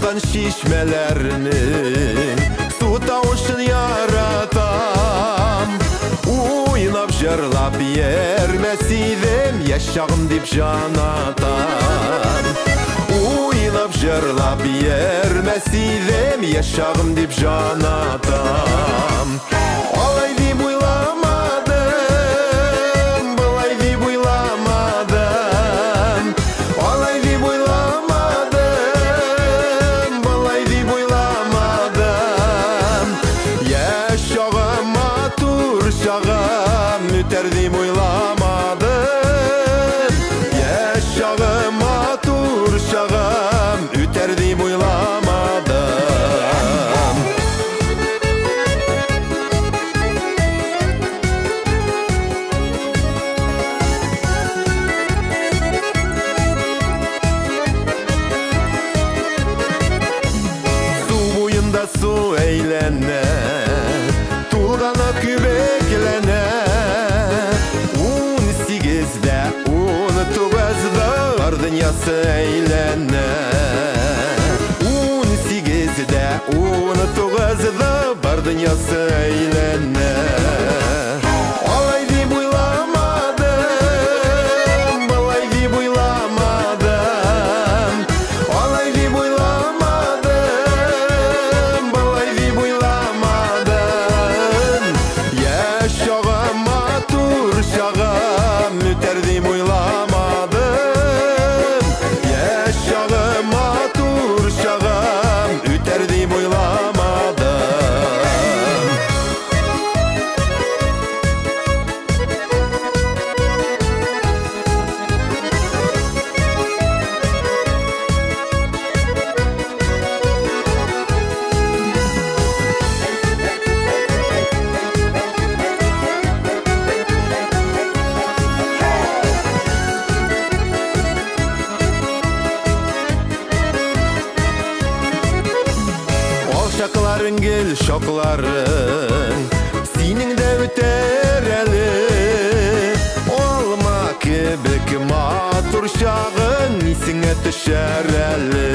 Аккан чишмәләрнең су тавышын яратам. Уйнап җырлап йөрмәс идем, яшь чагым дип җан атам. Уйнап җырлап йөрмәс идем, яшь чагым дип җан атам. Алай дип уйламадым, былай дип уйламадым. Алай дип уйламадым, былай дип уйламадым. Яшь чагым, матур чагым, үтәр дип уйламадым. Яшь чагым, матур чагым, үтәр дип уйламадым. Су буенда су әйләнә, тулгана күбекләнә. 18-дә, 19-да бар дөньясы әйләнә. 18-дә, 19-да бар дөньясы әйләнә. Алай дип уйламадым, былай дип уйламадым. Алай дип уйламадым, былай дип уйламадым. Яшь чагым, матур чагым, үтәр дип уйламадым. Яшь чагым, матур чагым, үтәр дип уйламадым. Алчакларың гел чакларың, синең дә үтәр әле. Алма кебек матур чагың исеңә төшәр әле.